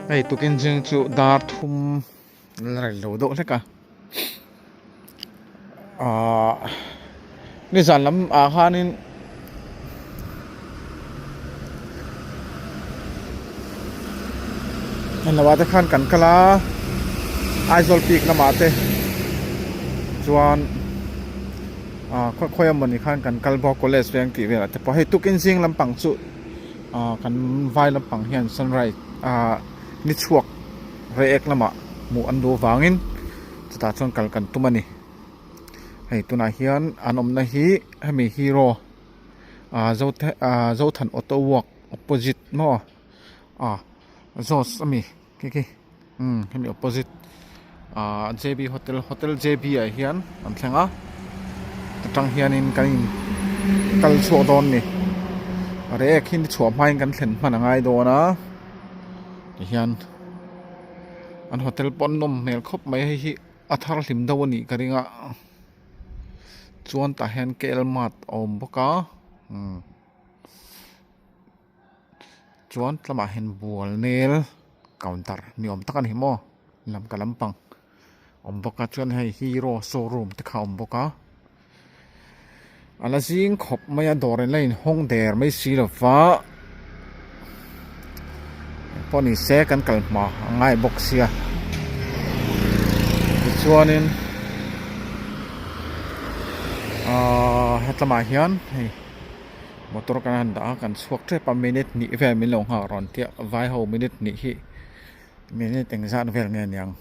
Hei tukin zing chu dar thum la rei lo deuh hlek a ahh nizan lam ah khanin heng lo ah te khan kan kal a Aizawl peak lamah te chuan ah khawi khawi emawni khan kan kal bawk college veng tih velah te pawh hei tukin zing lampang chu ah kan vai lampang hian sunrise ah ni chhuak reiek lamah hmuh an duh avangin chutah chuan kal kan tum a ni hei tunah hian an awmna hi hemi hero ah zote ah zothan auto work opposite maw ah zawz ami khi khi umm hemi opposite ah j b hotel hotel j b ah hian an thleng a atang hianin kan in kal chhuak dawn a ni reiek hi ni chhuah hmain kan thlen hman a ngai dawn a tihian an hotel pawh a nawm hmel khawp mai hei hi a thar hlim deuh a nih ka ring a chuan tah hian k l mart a awm bawk a umm chuan tlamah hian bual nel counter ni awm tak a ni maw lam ka lampang awm bawk a chuan hei hero showroom te kha a awm bawk a a la zing khawp mai a dawr in la inhawng der mai si lo va pawh ni se kan kal hma a ngai bawk sia tichuanin ahh hetlamah hian hei motor kan han dah a kan chhuak tep a minute hnih vel min lo nghak rawn tia vai ho minute hnih hi minute engzat vel nge niang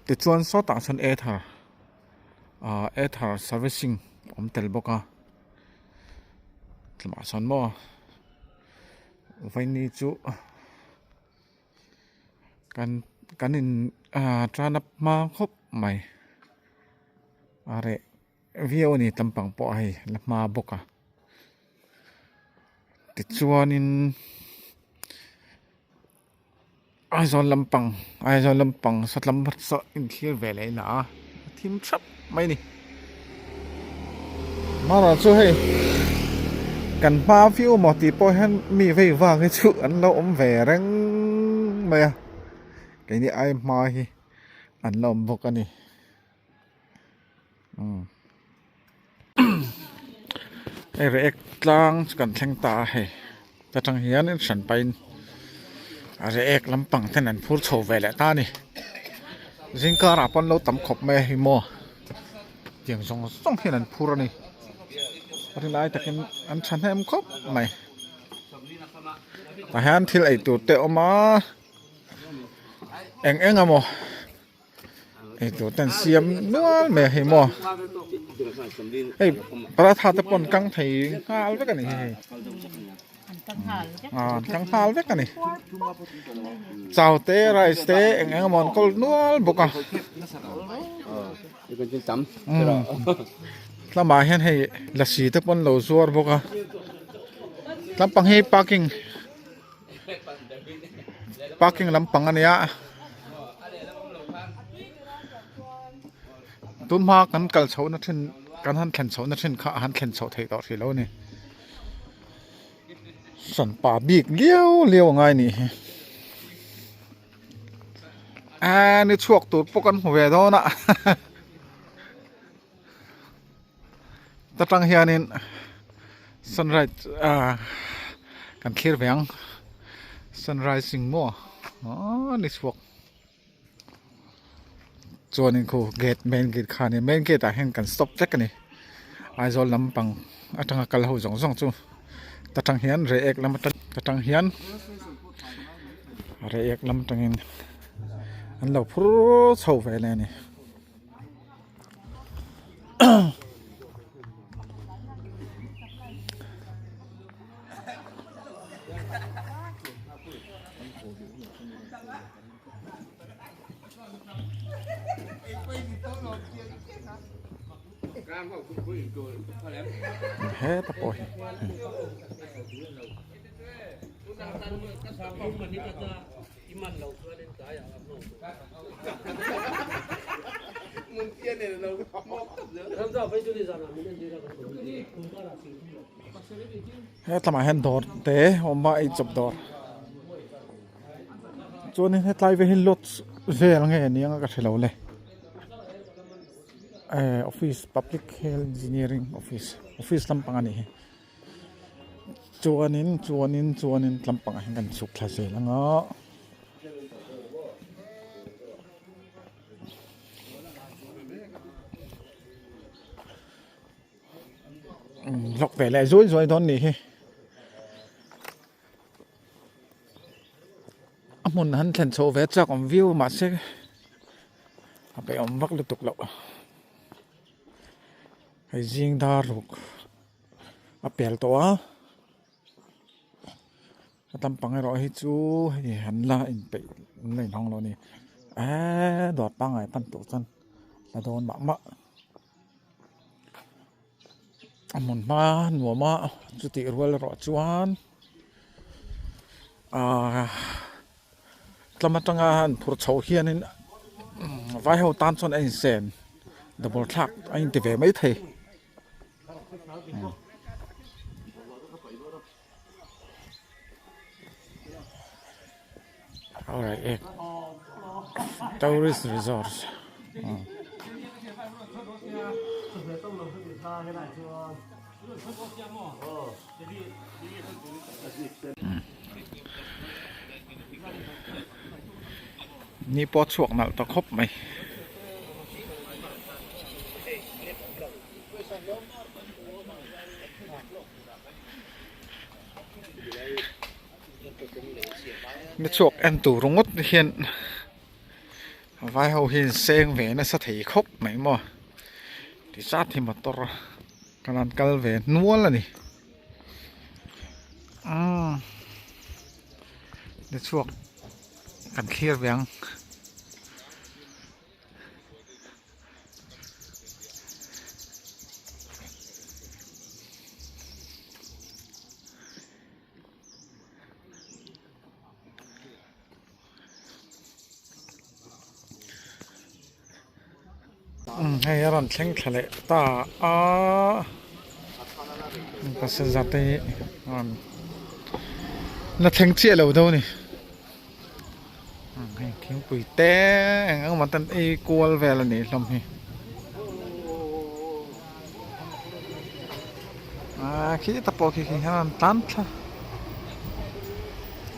tichuan sawtah sawn ether ah ether servicing awm tel bawk a tlumah sawn maw vaini chu kan kan in ah tan a hma khawp mai a reh viau a ni lampang pawh hei la hma bawk a tichuanin. Aizawl lampang Aizawl lampang sawtlam saw inthlir ve leh ila a thim thap mai a ni marawh chu hei kan hma viau maw tih pawh hian mi vei vang hi chu an lo awm ve reng mai a keini ai hma hi an la awm bawk a ni. Hei reiek tlang chu kan thleng ta a hei ta tang hian in hran pahin a reiek lampang ten an phur chho ve leh ta a ni zingkar ah pawn lo tam khawp mai a hei maw tiang zawng zawng hian an phur a ni a rin lai takin an thahnem khawp mai tah hian thil ei tur te a awm a eng eng emaw. Eitur te an siam nual mai a hei maw hei paratha te pawh an kang thei nghal vek a ni hei ah an kang nghal vek a ni chau te rice te eng eng emaw an kawl nual bawk a lamah hian hei lasi te pawh an lo zuar bawk a lampang hi parking. Parking lampang a nia tun hma kan kal chhoh na thin kan han thlen chhoh na thin kha a han thlen chhoh theih tawh hrih lo a ni hranpa bik liau liau a ngai a nih hi aaa ni chhuak tur pawh kan hmu ve dawn a Ta tang hianin sunrise ah kan thlir ve ang sunrising maw aw ni chhuak chuanin khu gate main gate kha a ni main gate ah hian kan stop vek a ni Aizawl lampang atanga kal ho zawng zawng chu ta tang hian reiek lam atang ta tang hian reiek lam atangin an lo phur chho ve leh a ni. Heta pawh hi He tlamah hian dawr te a awm a eichawp dawr. Chuanin hetlai vel hi lodge vel nge ni anga ka hre lo le eh office public health engineering office office lampang a nih hi chuanin chuanin chuanin lampangah hian kan chhuk thla zel ang a. Vlog ve leh zui zui dawn nih hi a hmun han thlen chhoh ve chak awm viau mahse a peih awm vak lutuk loh hei zing dar ruk a pel tawh a. A lampang erawh hi chu hei an la inpeih an la inhawng lo a ni eee dawr pangngai pan tur chuan la dawn mah mah a hmun hma nuam a chutih rual erawh chuan ahh tlawm atanga an phur chhoh hianin vai ho tan chuan a insen double thlak a inti ve maithei. Alright, tourist resort. Ni pawh chhuak nalh ta khawp mai. Ni chhuak en tur ringawt hian vai ho hi an seng ve nasa thei khawp mai maw ti zat hi motor kan han kal ve hnual a ni umm ni chhuak kan thlir ve ang. Hei a rawn thleng thla leh ta a passenger te hi rawn la thleng chiah lo deuh a ni. Hei thingpui te eng eng emaw ten ei kual vel a nih hlawm hi ah khi ta pawh khi khi hian an tan thla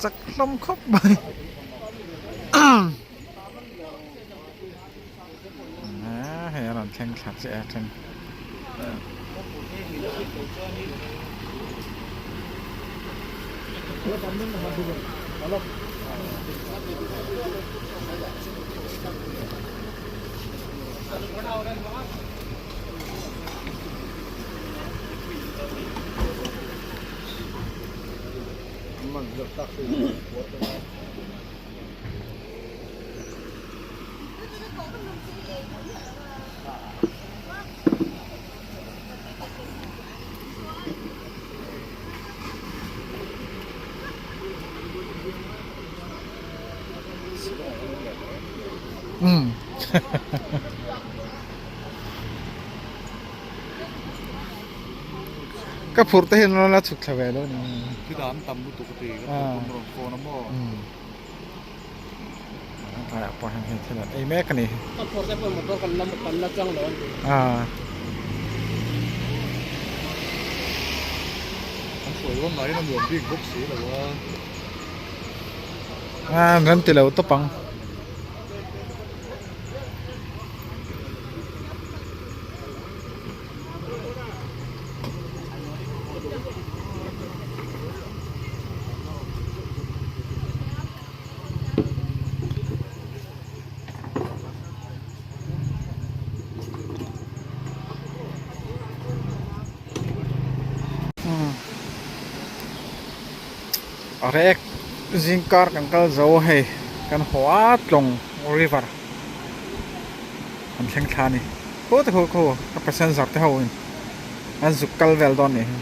chak hlawm khawp mai ah hei a rawn thleng thla chiah a then. Umm ka phurh te hian la chhuk thla ve lo ni. Khitah an tam lutuk a ti ka phurh pawn rawn phone a maw. Tlaiah pawh hian hei thil an ei mek a ni. Ka phurh te pawh motor kan la kan la chang lo a ni. Ah. An sawi rawn lahin a nuam bik bawk si lo a. Ah, an rem ti lo tawp ang. A rek zingkar kan kal zo hei kan haw a tlawng river an thleng thla a ni khaw te khaw khaw ka passenger te ho in an zuk kal vel dawn a nih hi.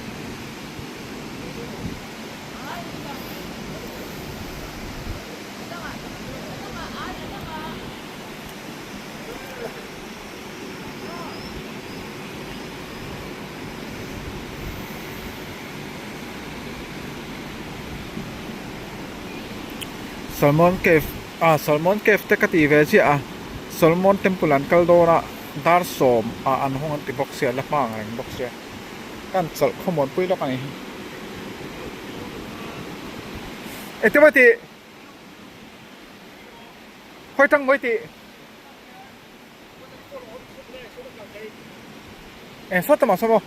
Salmon Cave. Ah Solomon cave te ka tih ve chiah a Solomon temple an kal dawn a dar sawm ah an hawng an ti bawk sia la hma ang reng bawk sia ka han chawlh khawmuan pui lawk a ni. Engtin maw tih? Khawi tang mawi tih? Eng sawt tamah saw maw?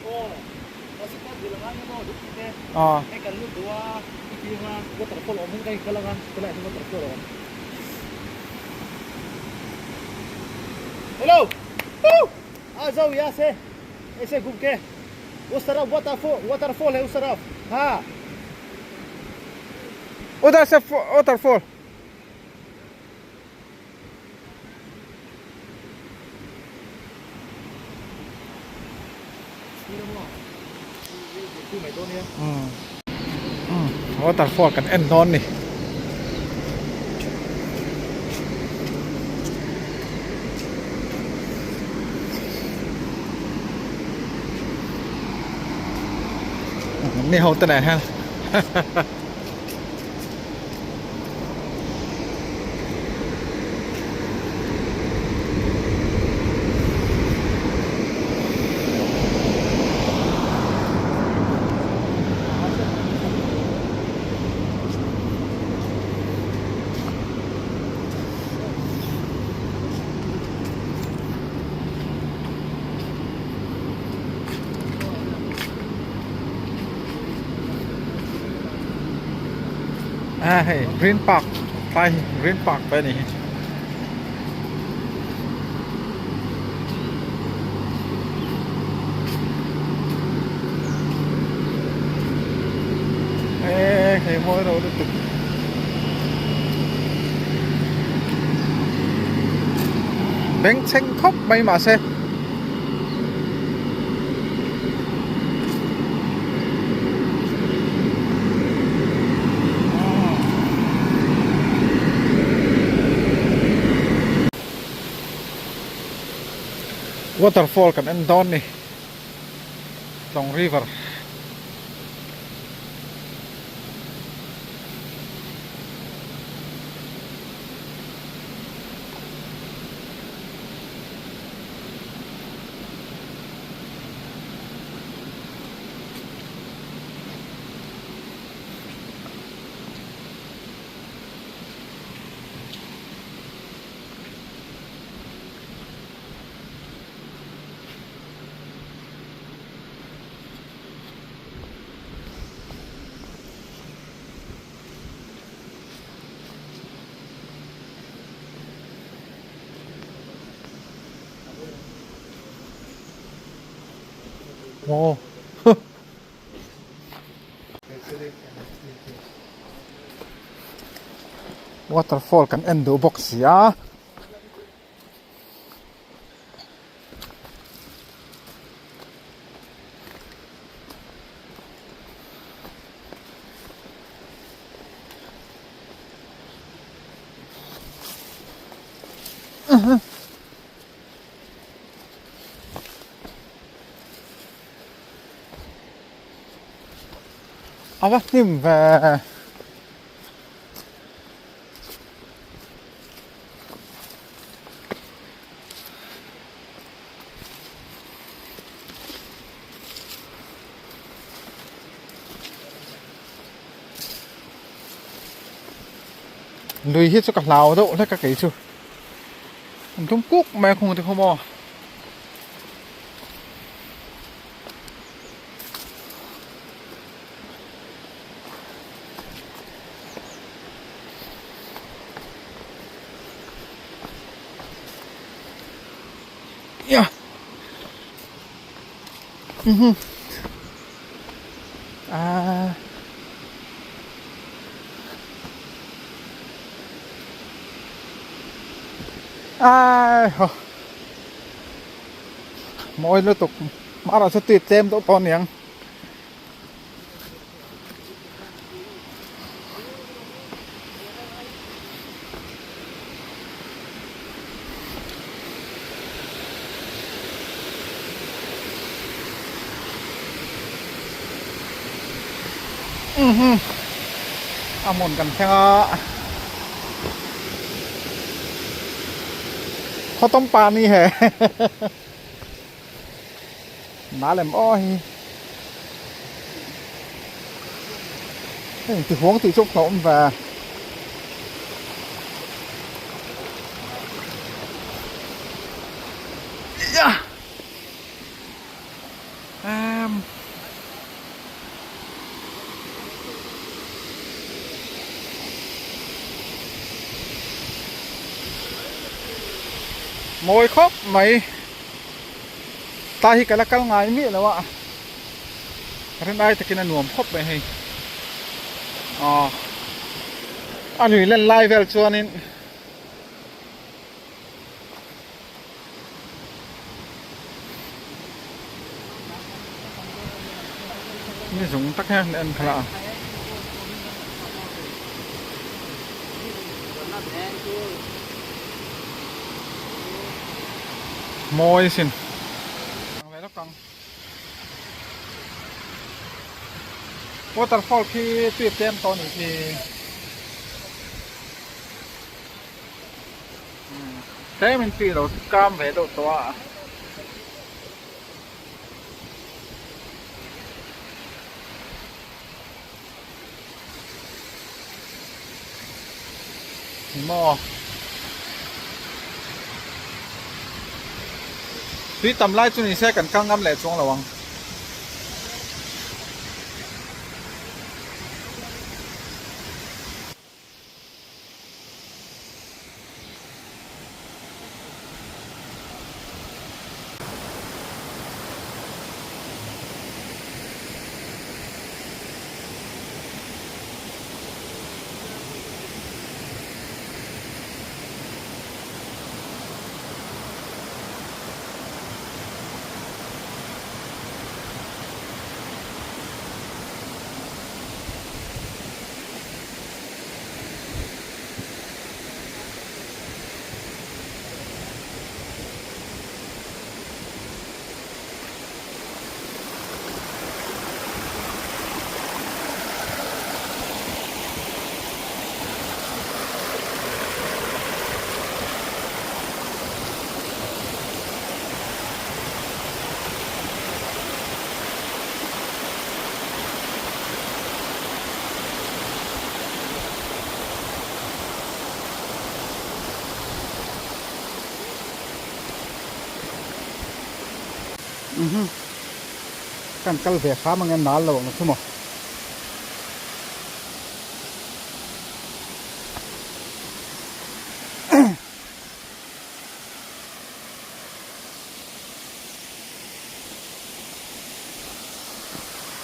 Aw. Hello. A jao ya se aise ghum ke us taraf waterfall waterfall hai us taraf ha. Udhar se waterfall. Waterfall kan en dawn ni. Mi ho te nen hian. A hei green park tlai hi green park te a ni hi. E hei mawi lo lutuk. Bengchheng khawp mai mahse. Waterfall kan en dawn ni Tlawng river. Maw Waterfall kan en duh bawk si a. A va hnim ve. Lui hi chu ka hlau deuh hlek a kei chu an tum kuk mai a khung te khaw maw. Yeah. Mhm. Ah. Ai ho. Mawi lutuk. Mara chu tui tlem deuh tawh aniang. A hmun kan thleng a. ข้าวต้มปลานี่แฮะ ná lem aw hi heng ti huang tih chu a awm ve emm mawi khawp mai. Ta hi ka la kal ngai miah lo a rin ai takin a nuam khawp mai hei aw a lui len lai vel chuanin ni zung tak hian an en khalh a. Mawi sin. Ang ve lawk ang. Waterfall khi tui tlem tawh anih khi. Tlem in tui lo kam ve deuh tawh a. Maw tui tam lai chu ni se kan kal ngam leh chuang lo ang. Kan kal ve hram ang e nal lo ang chu maw.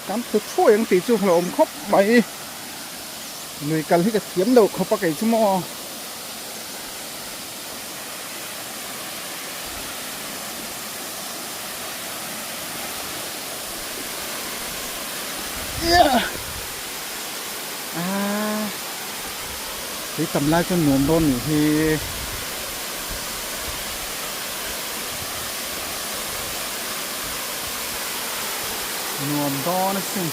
Kan tlu thuai ang tih chu hlauhawm khawp mai. Lui kal hi ka thiam lo khawp a kei chu maw. Tui tam lai chuan nuam dawn nih hi. Nuam dawn asin.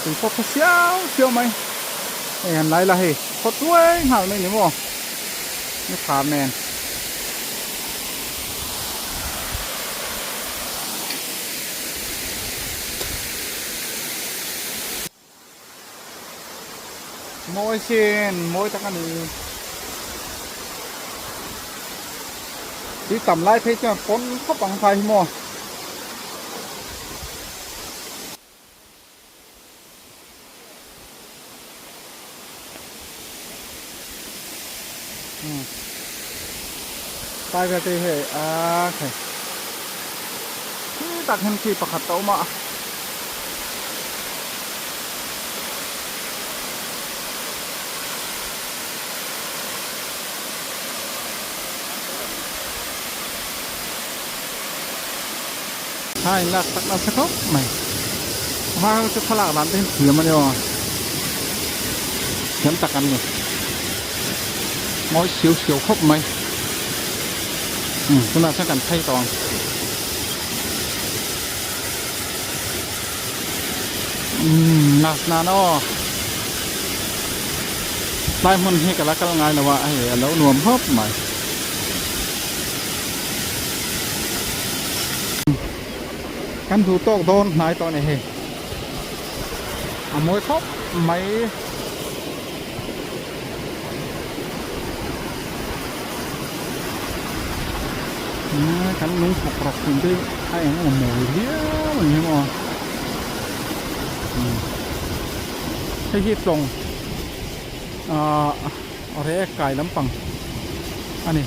Tui pawh kha siau siau mai. Hei han lai la hei khawt uai nghal mai ni maw. Ni thar nen. Mawi sin mawi tak a ni. Tui tam lai phei chuan pawn khawp ang phai hi maw. Tiger te hi hei a hei khi tak hian khi pakhat a awm a. Thla in lak tak nasa khawp mai hma kha chu thlalak dan te hi thiam a ni aw thiam tak an ni mawi siau siau khawp mai umm tunah chuan kan phei tawh ang. Umm nasnan aw tlai hmun hi ka la kal ngai lo a hei a lo nuam khawp mai. Kan duh tawk dawn hnai tawh a ni hei a mawi khawp mai. Kan lung thawk rawk thin te a eng emaw mawi viau a ni hi maw hei hi tlawng ahh rek kai lampang a ni.